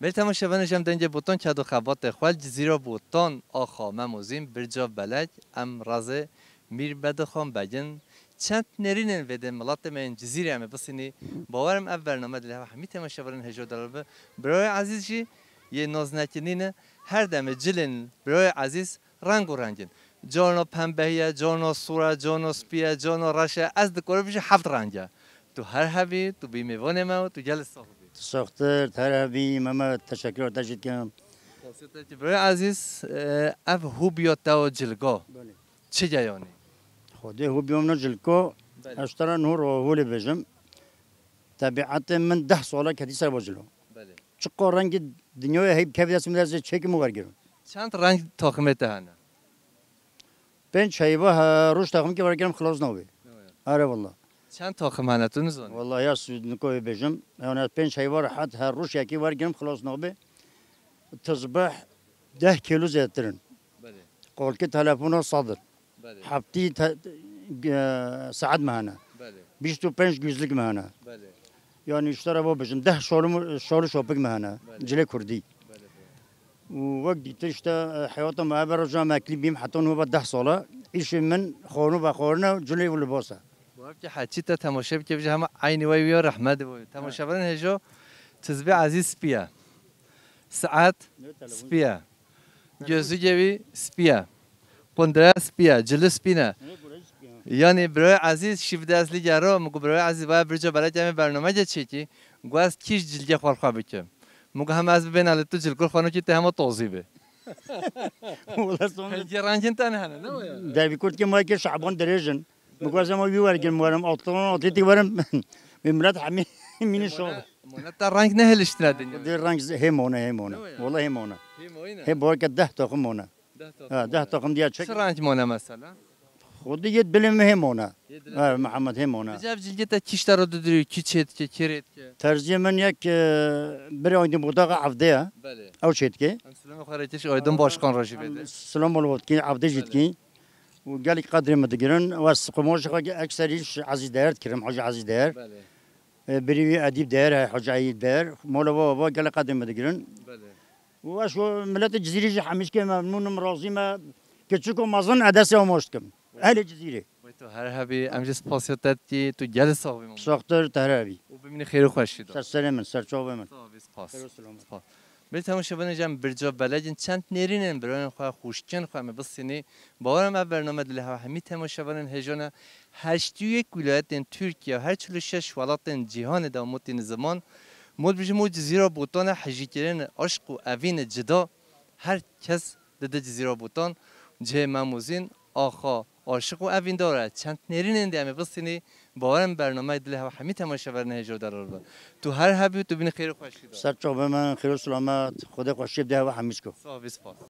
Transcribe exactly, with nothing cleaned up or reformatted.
Belê temaşevanê, ji em dengê Botan ked û xebatê xwe li Cizîra Botan, axa Memozîn, Birca Belek, em razê Mîr Bedixan Begin. Çend nêrînên vê dê milatê me yên Cizîrê em ê bisînî. Bawer im ev bername dilê hev hemî temaşevanên hêja delal bi. Birayê ezîz jî yê naznekirî ne. Her demê cilên birayê ezîz reng û reng in. Carna pembehî ye, carna sor e, carna spî ye, carna reş e. Ez dikarim bêjim heft reng e. Tu her hebî, tu bî mêvanê me û tu gelê sax bî. Tu saxtir, tu her hebî, me me teşekkür te jî dikim. Xasiyetê te birayê ezîz, e, ev hobiya te ya cilka. Belê. Çi ye yanî? Xwedê hobiya min a cilka, Belê. ez ji te re niha holê bêjim. Tebietê min deh sala ketî ser va cilo. Belê. Çiqa rengî dinyayê heyb kevî dest min de ez ê çêkim û wergirim. Çend reng taximê te hene? Pênc heyva her roj taximkê wergirim xilas nabe. Ere wela. Çend taxim hene tu nizanî? Wela ya nika wê bêjim. Yani ez pênc heyva rehet her roj yekê wergirim xilas nabe. Tizbeh deh kîlo zêdetir in. Belê. Qalkê telefona sed in. Belê. Heftî te-, e, saet me hene. Belê. Bîst û pênc guzlik me hene. Belê. Yani ji te re va bêjim, deh şal û, şal û şopik me hene. Belê. Cilê kurdî. Belê, belê. Û wek dîtir işte, e, heyata me ev e, roja me eklî bîm heta niha va deh sala. Îşê min xwarin û vexwarin e, cilê û libas e. Bu hevkî heçî te temaşe bike bêje hema eynî wey wî ya rehmet wê. Temaşevanên hêja, tizbê ezîz spî ye. Saet spî ye. Gözlügê wî spî ye. Qundre spî ye, cili spî ne. Yanî birayê ezîz şîv de ez lî gero, min got birayê ezîz vaya Birca Belek em ê bernameyê çêkî, got ez kîş cilgê xwe li xwe bikim. Min got hema ez bibêna li tu cilkul xwe nokî te hema tozî bê. Wela son Hingê rengên te ne hene, ne waya? Dervî kurtkê mayekê Şaban dirêj in. Min got ez ema wî wergirim werim, atlan atletî werim. Wê milet hemî mînî şol. Mona te reng nehiliştine dinya. Dê reng z-, hê mona, hê mona. Ne waya? Wela hê mona. Hê moyne? Hê borke deh toxum mona. Deh toxum Ha, deh mona. toxum diye çek. Çi reng mona mesela? Xwedî yê dilê min hê mona. Yê dilê Ha, min. Mihemed hê mona. Bize ev cilgê te kîş te re didiriyo, kî çê dike, kê rê dike? Terziyê min yek, e, birê Aydin Botaxa Evdê ye. Belê. Ew çê dike. Em silamê xwe rê kêş Aydin Başkan re jî bêde. Silam ol dikî, Evdê jî Belê. dikî. Û gelek qedrê min digirin. Û ez qumaşê xwe ge-, ekserî ji Ezîz Değer dikirim, Hacî Ezîz Değer. Belê. E, birî wî Edîb Değer he, Hacî Edîb Değer. Mola va, va gelek qedrê min digirin. Belê. Û ez ji miletê Cizîrê jî hemîşkê memnûn im, razî me. Kiçik û mezin ez destê wan baş dikim. Ehlê Cizîrê. Wê tu her hebî, em jî spasiya te dikî, tu gelê sax bî, Mamo. Saxtir, tu her hebî. Û bimînî xêr û xweşî de. Ser serê min, ser çavê min. Sax bî, spas. Xêr û selamet. Spas. Bê temaşevanê, em Birca Belek in, çend nêrînên birayên xwe, xwişkên xwe em ê bisînî. Bawer im ev bername dilê hev hemî temaşevanên hêja ne. Heştê û yek wîlayetên Tirkiye, her çil û şeş welatên cîhanê de motîn ziman. Mot bijim û Cizîra Botan e, hejîkirin, aşq û evîn cida. Her kes dide Cizîra Botan, cihê Memozîn, axa, aşiq û evîndar e. Çend nêrînên dê em ê bisînî, bawer im bernameyê dilê hev hemî temaşevanên hêja delal be. Tu her hebî, tu bînî xêr û xweşî de. Ser çavê min, xêr û selamet, Xwedê xweşiyê bide hev hemî çiko. Sax bî, spas.